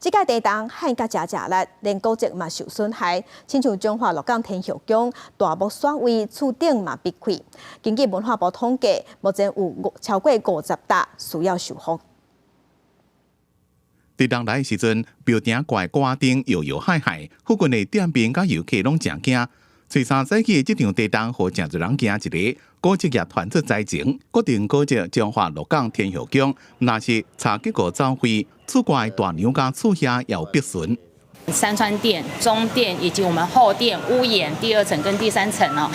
這擺地動撼甲誠誠力，連古蹟嘛受損害，親像彰化鹿港天后宮大木煞位厝頂嘛癟開。根據文化部統計，目前有超過50棟需要修復。地動來的時陣，廟埕掛的燈搖搖晃晃，附近的店面佮遊客攏誠驚。初三早起的這場地動，予誠濟人驚一下，古蹟也傳出災情。國定古蹟彰化鹿港天后宮，若是查結果走廢，厝掛的大娘佮厝遐也有癟損。三川殿、中殿以及我們後殿屋檐第二層跟第三層哦，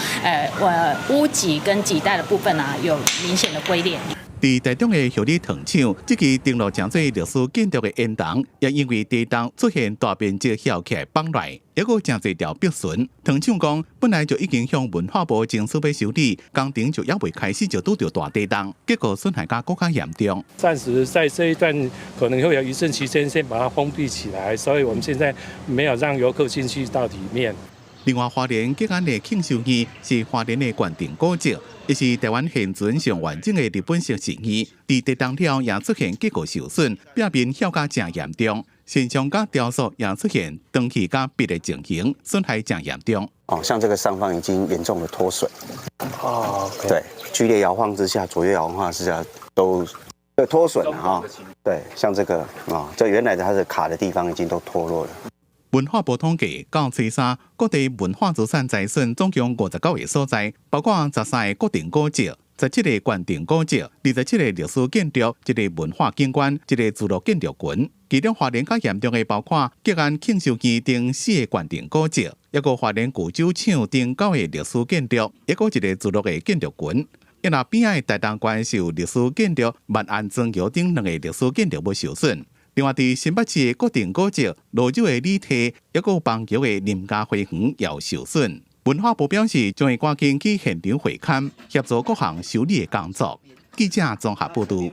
屋脊跟脊帶的部分啊，有明顯的龜裂。佇台中的后里糖廠，這支登錄誠濟歷史建築的煙囱，也因為地動出現大面積翹起來放來，抑閣誠濟條癟損。糖廠講，本來就已經向文化部爭取欲修理，工程就猶未開始就拄著大地動，結果損害甲閣較嚴重。暫時在這一段可能會有餘震期間，先把它封閉起來，所以我們現在沒有讓遊客進去到裡面。另外，花蓮吉安的慶壽院是花蓮的縣定古蹟，亦是臺灣現存上完整的日本式寺院。佇地動了也出現結構受損，壁面翹甲誠嚴重，神像佮雕塑也出現斷去佮癟的情形，損害誠嚴重。哦，像這個上方已經嚴重的脫水。哦，對，劇烈搖晃之下，左右搖晃之下都脫損了哈。對，像這個啊，這原來的它的卡的地方已經都脫落了。文化部統計，到初三，各地文化資產災損總共59個所在，包括13個國定古蹟、17個縣定古蹟、27個歷史建築、一個文化景觀、一個聚落建築群。其中花蓮較嚴重的包括吉安慶壽院等四個縣定古蹟，抑閣花蓮舊酒廠等九個歷史建築，抑閣一個聚落的建築群。抑若邊仔的台東縣是有歷史建築萬安莊橋等兩個歷史建築物受損。另外，佇新北市的國定古蹟蘆洲的李堤，抑閣板橋的林家花園也有受損。文化部表示，將會趕緊去現場會勘，協助各項修理的工作。記者綜合報導。